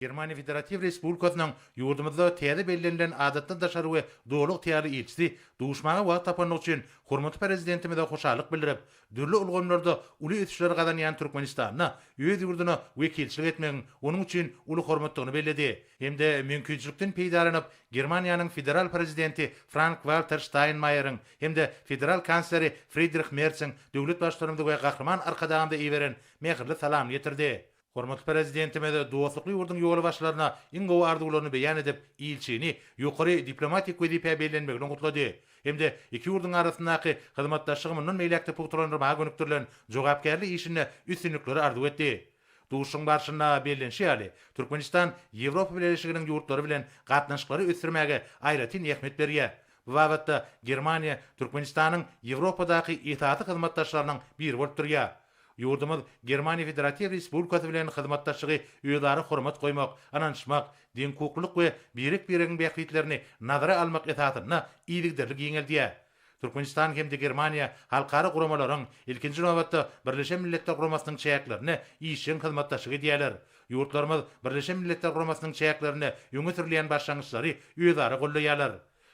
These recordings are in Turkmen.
Germaniýa Federatiw Respublikasynyň ýurdumyzda täze bellenilen Adatdan daşary we Doly ygtyýarly ilçisi duşmaga wagt tapandygy üçin hormatly Prezidentimize hoşallyk bildirip, dürli ulgamlarda uly ösüşleri gazanýan Türkmenistanda öz ýurduna wekilçilik etmegiň onuň üçin uly hormatdygyny belledi hem-de mümkinçilikden peýdalanyp, Germaniýanyň Federal Prezidenti Frank-Walter Ştaýnmaýeriň hem-de Federal Kansleri Fridrih Mersiň döwlet Baştutanymyza we Gahryman Arkadagymyza iberen mähirli salamyny ýetirdi. Hormatly Prezidentimiz dostlukly ýurduň ýolbaşçylaryna iň gowy arzuwlaryny beýan edip, ilçini ýokary diplomatik wezipä bellenmegini gutlady hem-de iki ýurduň arasyndaky hyzmatdaşlygy mundan beýläk-de pugtalandyrmaga gönükdirilen jogapkärli işinde üstünlikleri arzuw etdi. Duşuşygyň barşynda bellenişi ýaly, Türkmenistan Ýewropa Bileleşiginiň ýurtlary bilen gatnaşyklary ösdürmäge aýratyn ähmiýet berýär. Bu babatda Germaniýa Türkmenistanyň Ýewropadaky esasy hyzmatdaşlarynyň biri bolup durýar. Ýurdumyz Germaniýa Federatiw Respublikasy bilen hyzmatdaşlygy özara hormat goýmak, ynanyşmak, deňhukuklylyk we birek-biregiň bähbitlerini nazara almak esasynda yzygiderli giňeldýär. Türkmenistan hem-de Germaniýa halkara guramalaryň, ilkinji nobatda, Birleşen Milletler Guramasynyň çäklerinde işjeň hyzmatdaşlyk edýärler. Ýurtlarymyz Birleşen Milletler Guramasynyň çäklerinde öňe sürülýän başlangyçlary özara goldaýarlar.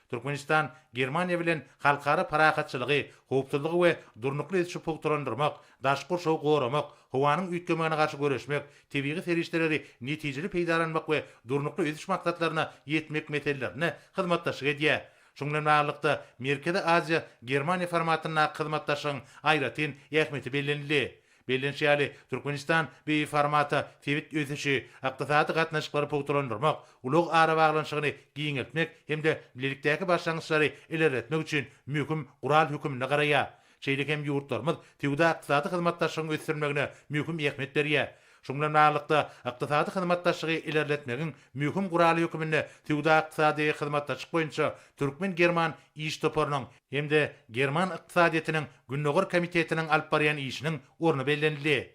Türkmenistan Germaniýa bilen halkara parahatçylygy, howpsuzlygy we durnukly ösüşi pugtalandyrmak, daşky gurşawy goramak, howanyň üýtgemegine garşy göreşmek, tebigy serişdeleri netijeli peýdalanmak we durnukly ösüş maksatlaryna ýetmek meselelerinde hyzmatdaşlyk edýär. Şunuň bilen baglylykda, Merkezi Aziýa, Germaniýa formatyndaky hyzmatdaşlygyň aýratyn ähmiýeti bellenildi. Bellenişi ýaly, Türkmenistan bu formata sebit ösüşi, ykdysady gatnaşyklary pugtalandyrmak, ulag arabaglanyşygyny giňeltmek hem-de bilelikdäki başlangyçlary ilerletmek üçin möhüm gural höküminde garaýar. Şeýle hem ýurtlarymyz söwda-ykdysady hyzmatdaşlygyň ösdürilmegine möhüm ähmiýet berýär. Şunuň bilen baglylykda, ykdysady hyzmatdaşlygy ilerletmegiň möhüm guraly höküminde söwda-ykdysady hyzmatdaşlyk boýunça türkmen-german iş toparynyň hem-de German ykdysadyýetiniň Gündogar komitetiniň alyp barýan işiniň orny bellenildi.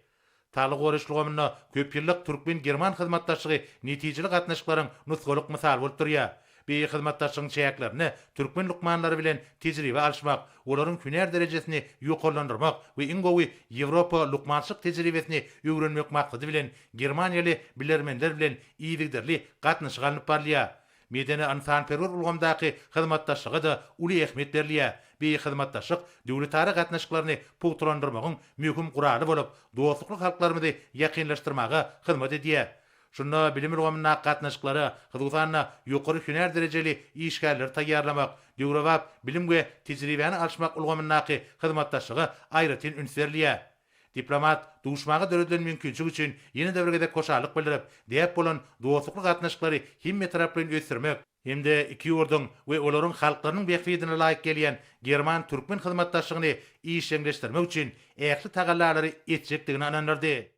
Saglygy goraýyş ulgamynda köpýyllyk türkmen-german hyzmatdaşlygy netijeli gatnaşyklaryň nusgalyk mysaly bolup durýar. Bu hyzmatdaşlygyň çäklerinde türkmen lukmanlary bilen tejribe alyşmak, olaryň hünär derejesini ýokarlandyrmak we iň gowy ýewropa lukmançylyk tejribesini öwrenmek maksady bilen germaniýaly bilermenler bilen yzygiderli gatnaşyk alnyp barylýar. Medeni-ynsanperwer ulgamdaky hyzmatdaşlyga-da uly ähmiýet berilýär. Bu hyzmatdaşlyk döwletara gatnaşyklaryny pugtalandyrmagyň möhüm guraly bolup, dostlukly halklarymyzy ýakynlaşdyrmaga hyzmat edýär. Şunda bilim ulgamyndaky gatnaşyklara, hususan-da, ýokary hünär derejeli işgärleri taýýarlamak, döwrebap bilim we tejribäni alyşmak ulgamyndaky hyzmatdaşlyga aýratyn üns berilýär. Diplomat duşmaga döredilen mümkinçilik üçin ýene-de bir gezek hoşallyk bildirip, däp bolan dostlukly gatnaşyklary hemmetaraplaýyn ösdürmek hem-de iki ýurduň we olaryň halklarynyň bähbidine laýyk gelýän german-türkmen hyzmatdaşlygyny işjeňleşdirmek üçin ähli tagallalary etjekdigine ynandyrdy.